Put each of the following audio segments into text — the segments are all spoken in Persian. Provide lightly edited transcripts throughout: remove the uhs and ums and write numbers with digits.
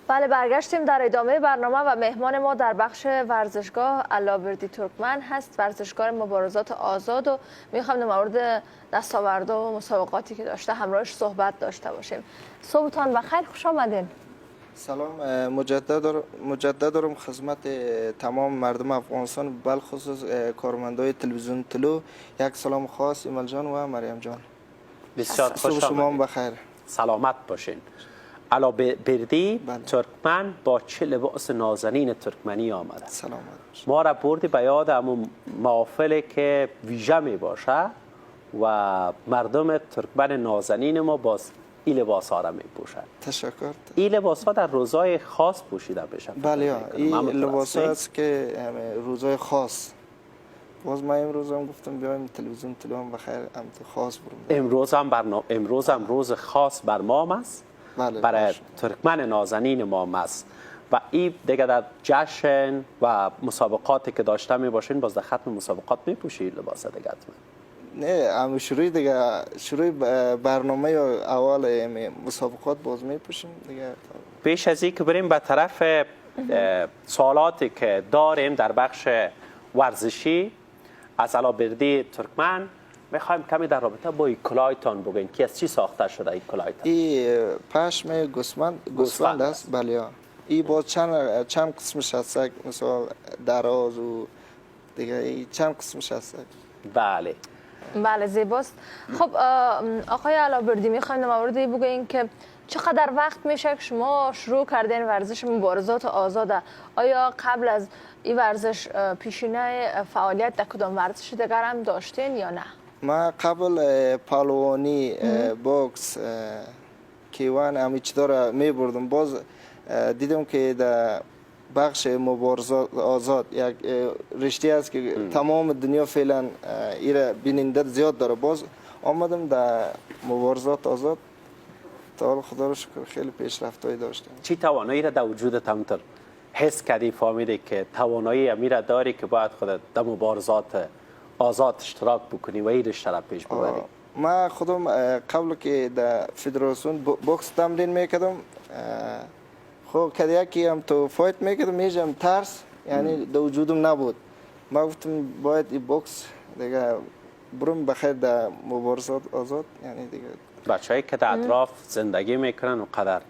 بله، برگشتیم در ادامه برنامه و مهمان ما در بخش ورزشگاه الله‌وردی ترکمن هست، ورزشکار مبارزات آزاد، و میخوایم در مورد دستاوردها و مسابقاتی که داشته همراهش صحبت داشته باشیم. صبحتان بخیر، خوش آمدین. سلام مجدد دارم خدمت تمام مردم افغانستان، بالخصوص کارمندای تلویزیون طلوع. یک سلام خاص ایمل جان و مریم جان. بسیار خوش صبح شما هم آمدید. بخیر. سلامت باشین. الله‌بردی بله. ترکمن با چه لباس نازنین ترکمنی آمده. سلامت باشین. ما را بردی به یاد همون محافل که ویژه می باشه و مردم ترکمن نازنین ما باز این لباس ها را می پوشند. تشکر. این لباس ها در روزای خاص پوشیده میشن. بله، این همونطور لباس است، نه؟ است که روزای خاص. باز ما امروز هم گفتم بیایم تلویزیون طلوع هم بخیر هم تو خاص برم. امروز هم روز خاص بر ما است. بله، برای باشه. ترکمن نازنین ما است و این دیگه در جشن و مسابقاتی که داشته می باشین، باز در ختم مسابقات می پوشی لباس دیگه حتما؟ نه، هم شروع دیگه، شروع برنامه یا اول مسابقات باز می پوشیم دیگه. پیش از این که بریم به طرف سوالاتی که داریم در بخش ورزشی از الله‌بردی ترکمن، میخوایم کمی در رابطه با این کلایتان بگین که از چی ساخته شده این کلایتان؟ این پشم گوسفند گوسفند است، بله. این باز چند قسمش هست، مثلا دراز و دیگه، این چند قسمش هست. بله. بله، زیباست. خب آقای الله‌بردی، میخوایم در مورد این بگوین که چقدر وقت میشه که شما شروع کردین ورزش مبارزات آزاده؟ آیا قبل از این ورزش پیشینه فعالیت در کدام ورزش دیگر هم داشتین یا نه؟ ما قبل پهلوانی، بوکس، K1، همین چیزا را می بردم. باز دیدم که در بخش مبارزات آزاد یک رشته است که تمام دنیا فعلا ایره بیننده زیاد داره. باز آمدم در مبارزات آزاد، تا حال خدا رو شکر خیلی پیشرفت‌هایی داشتیم. چی توانایی را در وجودت همونطور حس کردی، فهمیدی که توانایی امی را داری که باید خودت در مبارزات آزاد اشتراک بکنی و این رشته را پیش ببری؟ من خودم قبل که در فدراسیون بوکس تمرین میکردم، خب که یکی هم تو fight میکردم، هیچ هم ترس یعنی در وجودم نبود. ما گفتم باید این بوکس دیگه برم، بخیر در مبارزات آزاد یعنی دیگه. بچه‌ای که در اطراف زندگی میکنن و قدر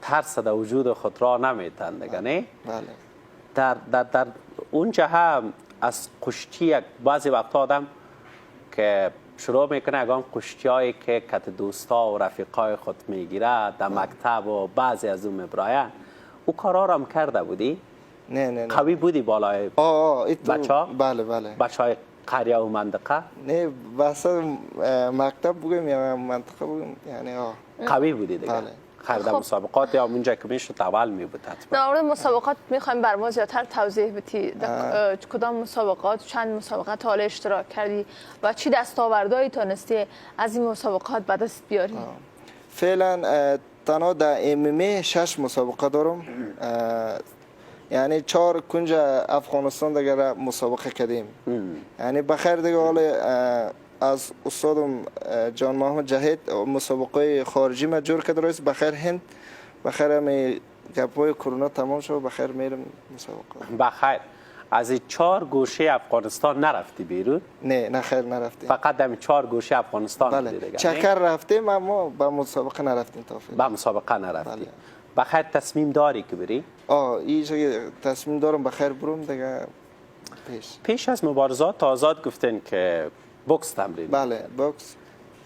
ترس در وجود خود را نمیتن دیگه، نه؟ بله. در اونجا هم از کشتی یک بعضی وقتا آدم که شروع میکنه اگه کشتی هایی که کت دوستا و رفیقای خود میگیره در مکتب و بعضی از اون میبراین، او کارا را هم کرده بودی؟ نه نه نه. قوی بودی بالای آه آه ایتو بچه ها؟ بله بله. بچه های قریه و منطقه؟ نه، وسط مکتب بگیم یا منطقه بگیم، یعنی آه. قوی بودی دیگه. بله. خرده خب. مسابقات یا اونجا که میشد اول می بود حتما. در مورد مسابقات میخوایم بر ما زیادتر توضیح بدی. در کدام مسابقات، چند مسابقات تا حالا اشتراک کردی و چی دستاوردهایی تونستی از این مسابقات به دست بیاری؟ فعلا تنها در MMA شش مسابقه دارم، یعنی چهار کنج افغانستان دیگه را مسابقه کردیم. یعنی بخیر دیگه حالا از استادم جان محمد جهید مسابقه خارجی ما جور کرده رئیس. بخیر هند، بخیر همی گپای کرونا تمام شد، بخیر میرم مسابقه. بخیر از این چهار گوشه افغانستان نرفتی بیرون؟ نه نه، خیر، نرفتیم. فقط در چهار گوشه افغانستان بله. بودی دیگه، نه؟ چکر رفتیم اما به مسابقه نرفتیم تا فعلا. به مسابقه نرفتی. بله. بخیر تصمیم داری که بری؟ آه، این تصمیم دارم بخیر برم دیگه پیش. پیش از مبارزات آزاد گفتین که بوکس تمرین. بله، بوکس.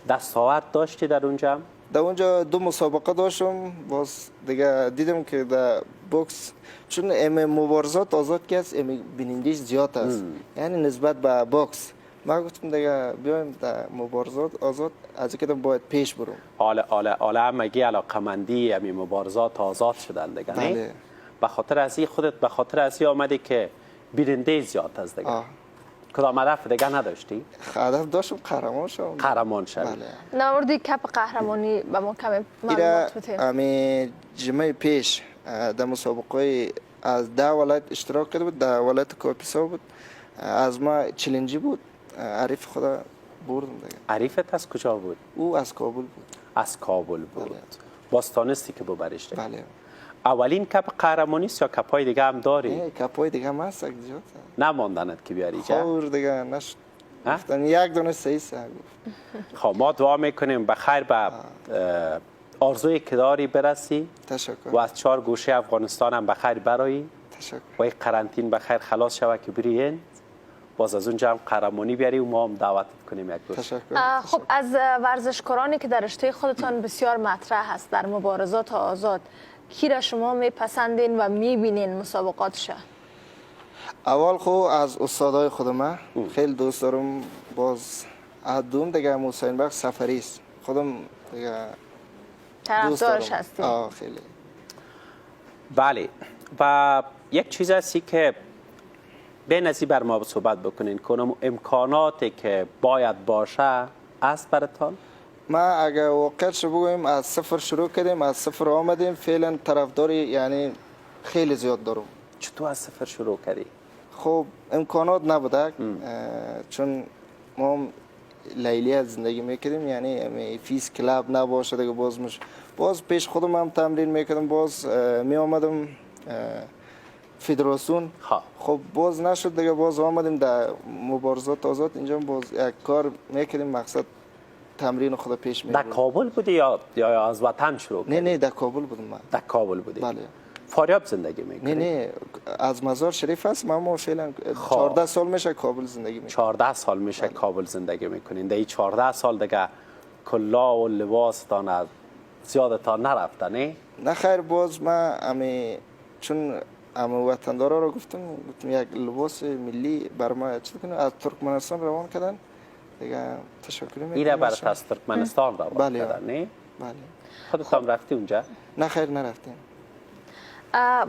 دستاورد داشتی در اونجا؟ در اونجا دو مسابقه داشتم. باز دیگه دیدم که در بوکس چون ام مبارزات آزاد که است، ام بینندیش زیاد است یعنی نسبت به بوکس. ما گفتم دیگه بیایم در مبارزات آزاد، از اینکه باید پیش برم. حالا حالا حالا همگی علاقمندی همی مبارزات آزاد شدن دیگه، نه؟ بله. به خاطر از این خودت به خاطر از این آمدی که بیننده زیاد است دیگه. آه. کدام هدف دیگه نداشتی؟ هدف داشتم قهرمان شدم. قهرمان شوی. بله. در مورد کپ قهرمانی به ما کمی ایره معلومات بده. امی جمعه پیش در مسابقه از 10 ولایت اشتراک کرده بود، در ولایت کاپیسا بود. از ما challenge ی بود، حریف خدا بردم دیگه. حریفت از کجا بود؟ او از کابل بود. از کابل بود. بله. باز تانستی که ببریش دیگه. بله. اولین کپ قهرمانی است یا کپای دیگه هم داری؟ نه، کپای دیگه هم هست زیاد. نماندنت که بیاری جا؟ خور دیگه نشد. گفتن یک دونه صحیح گفت. خب ما دعا میکنیم به خیر به آرزوی که داری برسی. تشکر. و از 4 گوشه افغانستان هم به خیر برایی. تشکر. و این قرنطین به خیر خلاص شود که بری باز از اونجا هم قهرمانی بیاری و ما هم دعوتت کنیم یک روز. تشکر. خب از ورزشکارانی که در رشته خودتان بسیار مطرح هست در مبارزات آزاد، کی را شما میپسندین و میبینین مسابقاتش؟ اول خو از استادای خود من خیلی دوست دارم. باز از دوم دیگه حسین بخش سفری است، خودم دیگه طرفدارش هستیم. خیلی. بله. و یک چیز هستی که به نزی بر ما صحبت بکنین کنم، امکاناتی که باید باشه از براتان؟ ما اگر واقعیتش بگویم از صفر شروع کردیم، از صفر آمدیم، فعلا طرفداری یعنی خیلی زیاد دارم. چطور از صفر شروع کردی؟ خب امکانات نبوده، چون ما لیلی زندگی میکردیم، یعنی فیس کلاب نباشه دیگه. باز پیش خودم هم تمرین میکردم، باز می آمدم فدراسیون. خب باز نشد دیگه، باز آمدیم در مبارزات آزاد اینجا باز یک کار میکردیم، مقصد تمرین خود پیش میبردیم. در کابل بودی یا از وطن شروع کردی؟ نه در کابل بودم من. در کابل بودی؟ بله. فاریاب زندگی میکنی؟ نه از مزار شریف هست. ما فعلا 14 سال میشه کابل زندگی میکنیم. 14 سال میشه. بله. کابل زندگی میکنین. در این 14 سال دیگه کلا و لباستان زیادتان نرفته نه؟ نه خیر، باز من چون همه وطندارا رو گفتم یک لباس ملی بر ما چیز کنه، از ترکمنستان روان کردن دیگه. تشکر میکنم. ایره برات از ترکمنستان روان بله. کردن نه؟ بله. خودت هم رفتی اونجا؟ نه خیر نرفتیم.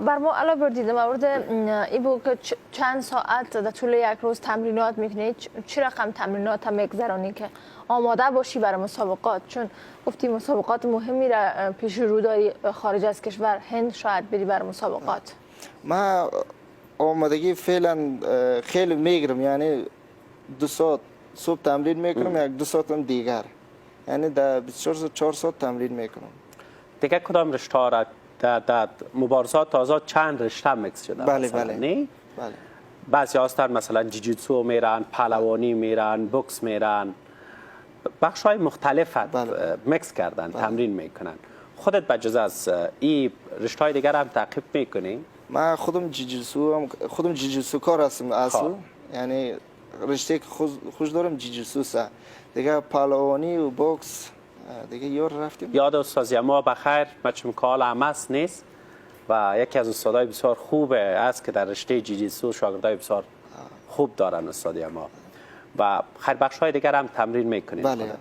بر ما علاوه بر دیدم مورد این بود که چند ساعت در طول یک روز تمرینات میکنی، چه رقم تمرینات هم میگذرانی که آماده باشی برای مسابقات؟ چون گفتی مسابقات مهمی را پیش رو داری خارج از کشور، هند شاید بری برای مسابقات. من آمادگی فعلا خیلی میگیرم، یعنی 2 ساعت صبح تمرین میکنم، یک 2 ساعت هم دیگر، یعنی در 24 ساعت تمرین میکنم. دیگه کدام رشته را در مبارزات آزاد چند رشته مکس شده؟ بله بله. نه؟ بله. بعضی هستن مثلا جیجیتسو میرن، پهلوانی میرن، بوکس میرن، بخش های مختلف بله. مکس کردن. بله. تمرین میکنن. خودت بجز از این رشته های دیگر هم تعقیب میکنی؟ من خودم جیجیتسو هم، خودم جیجیتسو کار هستم اصلا، یعنی رشته که خوش دارم جیجیتسو سه دیگه، پهلوانی و بوکس دیگه یار رفتیم. یاد استاد ما بخیر، ما چون کال همس نیست و یکی از استادای بسیار خوب است که در رشته جیجیتسو شاگردای بسیار خوب دارن استاد ما و خیر بخش های دیگر هم تمرین میکنید. بله.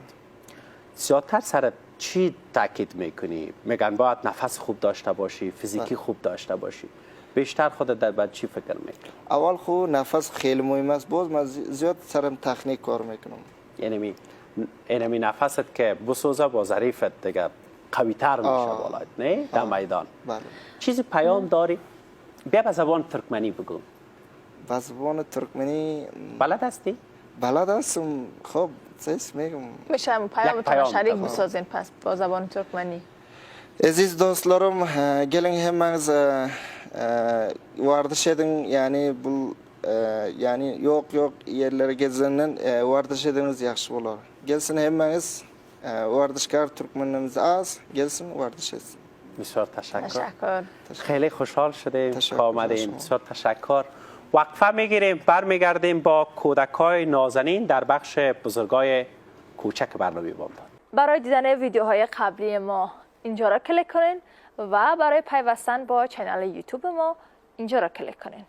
زیادتر سر چی تاکید میکنی؟ میگن باید نفس خوب داشته باشی، فیزیکی خوب داشته باشی. بیشتر خودت در بعد چی فکر میکنی؟ اول خو نفس خیلی مهم است، باز من زیاد سرم تکنیک کار میکنم. یعنی اینمی نفست که بسوزه با ظریفت دیگه قوی تر میشه بالایت، نه؟ در میدان. بله. چیزی پیام داری؟ بیا به زبان ترکمنی بگو. به زبان ترکمنی بلد هستی؟ بلد هستم. خب چیز میگم. میشه پیامتون شریک بسازین پس با زبان ترکمنی. Aziz dostlarım, gelin hemmäňiz vardiş edin, yani bu yani yok yerlere gezenden vardiş ediniz yaxşı bolar. Gelsin hemmäňiz vardişkar Türkmenimiz az, gelsin vardiş etsin. بسیار تشکر. تشکر. خیلی خوشحال شدیم که آمدیم. بسیار تشکر. وقفه میگیریم، برمیگردیم با کودکای نازنین در بخش بزرگای کوچک برنامه بامداد. برای دیدن ویدیوهای قبلی ما اینجا را کلیک کنین و برای پیوستن با channel یوتیوب ما اینجا را کلیک کنین.